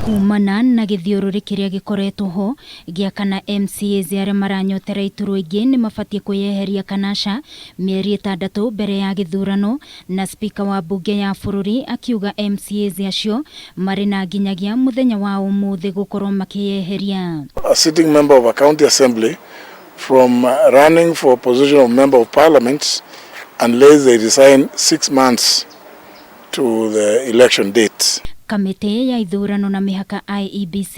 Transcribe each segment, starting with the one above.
Kumana na gĩthiũrũrĩ kĩrĩa gĩkoretwo ho gĩa kana MCAs arĩa maranyotera iturwa ingĩ nĩ mabatiĩ kwĩyeheria kana aca mĩeri ĩtandatũ mbere ya gĩthurano na Spika wa mbunge ya bũrũri akiuga MCAs acio marĩ na nginyagia mũthenya wa ũmũthĩ gũkorwo makĩyeheria. A sitting member of a county assembly from running for position of member of parliament unless they resign 6 months to the election date. Kamĩtĩ ya ithurano na mĩhaka IEBC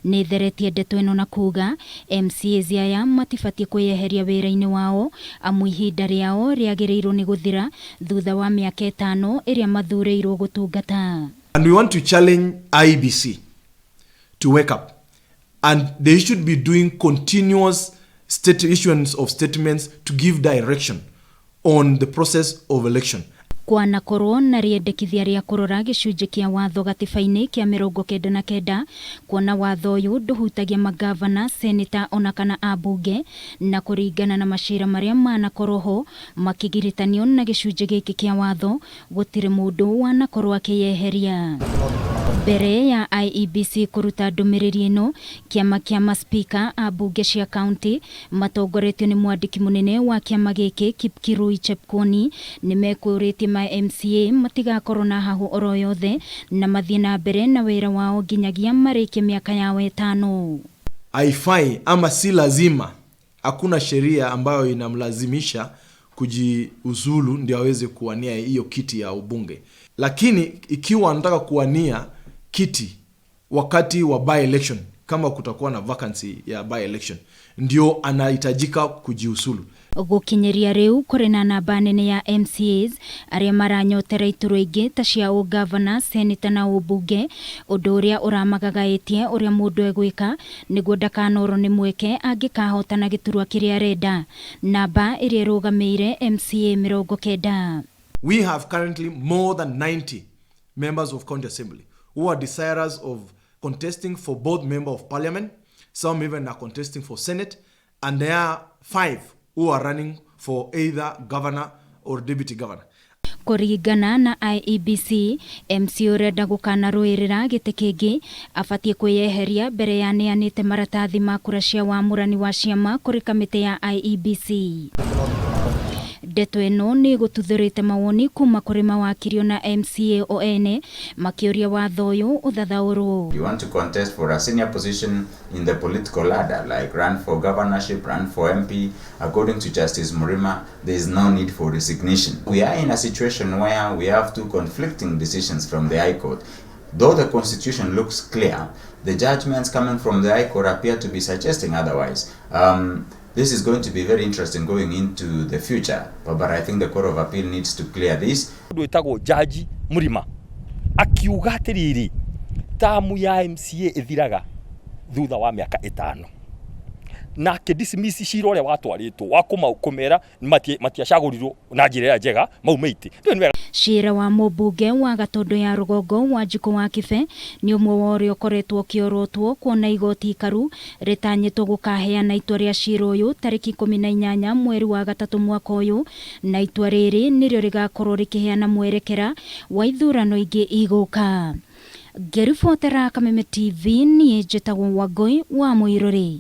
nĩ ĩtheretie ndeto ĩno na kuga MCAs aya matibatiĩ kwĩyeheria wĩra-inĩ wao amu ihinda rĩao rĩagĩrĩirwo nĩ gũthira thutha wa mĩaka 5 ĩrĩa mathurĩirwo gũtungata. And we want to challenge IEBC to wake up. And they should be doing continuous state issuance of statements to give direction on the process of election. Kwanakorwo na rĩendekithia rĩa kũrora gĩcunjĩ kĩa watho gatiba-inĩ kĩa 99 kuona watho ũyũ ndũhutagia magavana, seneta ona kana ambunge na kũringana na macira marĩa manakorwo ho makĩgiritanio na gĩcunjĩ gĩkĩ kĩa watho gũtirĩ mũndũ wanakorwo akĩyeheria. Mbere ya IEBC kũruta ndũmĩrĩri ĩno, kĩama kĩa maspika a mbunge cia kaunti matongoretio nĩ mwandĩki mũnene wa kĩama gĩkĩ Kipkirui Chepkwony nĩ mekũrĩtie ma MCA matigakorwo na hahũ oro yothe na mathiĩ na mbere na wĩra wao nginyagia marĩkie mĩaka yao 5. Haifai ama si lazima, hakuna sheria ambayo inamlazimisha kujiuzulu ndio aweze kuwania hiyo kiti ya ubunge, lakini ikiwa anataka kuwania kiti wakati wa by election, kama kutakuwa na vacancy ya by election, ndio anahitajika kujiuzulu. Gũkinyĩria rĩu kũrĩ na namba nene ya MCAs arĩa maranyotera iturwa ingĩ ta cia ũgavana, seneta na ũmbunge, ũndũ ũrĩa ũramagagaĩtie ũrĩa mũndũ egwĩka nĩguo ndakanorwo nĩ mweke angĩkahotana gĩturwa kĩrĩa arenda. Namba ĩrĩa ĩrũgamĩire MCA 90. We have currently more than 90 members of county assembly who are desirous of contesting for both member of parliament, some even are contesting for senate, and there are five who are running for either governor or deputy governor. Kũringana na IEBC, MCA ũrenda gũkanarũĩrĩra gĩtĩ kĩngĩ abatiĩ kwĩyeheria mbere ya neanĩte maratathi ma kura cia wamũrani wa ciama kũrĩ kamĩtĩ ya IEBC. Ndeto ĩno nĩ ĩgũtuthũrĩte mawoni kuma kũrĩ mawakiri na MCA o ene makĩũria watho ũyũ ũthathaũrwo. You want to contest for a senior position in the political ladder, like run for governorship, run for MP. According to Justice Murima, there is no need for resignation. We are in a situation where we have two conflicting decisions from the High Court. Though the Constitution looks clear, the judgments coming from the High Court appear to be suggesting otherwise. This is going to be very interesting going into the future, but I think the Court of Appeal needs to clear this. Mũndũ wĩtagwo Jaji Murima akiuga atĩrĩrĩ, tamu ya MCA ĩthiraga thutha wa mĩaka 5 na akĩ dismiss cira ũrĩa watwarĩtwo wa kũmera matiacagũrirwo na njĩra ĩrĩa njega maume itĩ. Ndũĩ nĩ wega. Cira wa mũmbunge wa Gatũndũ ya Rũgongo Wanjikũ wa Kibe nĩ ũmwe wa ũrĩa ũkoretwo ũkĩorotwo kuona igoti ikaru rĩtanyĩtwo gũkaheana itua rĩa cira ũyũ tarĩki 18 mweri wa gatatũ mwaka ũyũ, na itua rĩrĩ nĩrĩo rĩgakorwo rĩkĩheana mwerekera wa ithurano ingĩ igũka. Ngĩribotera Kameme TV, niĩ njĩtagwo Wangũi wa Mũirũrĩ.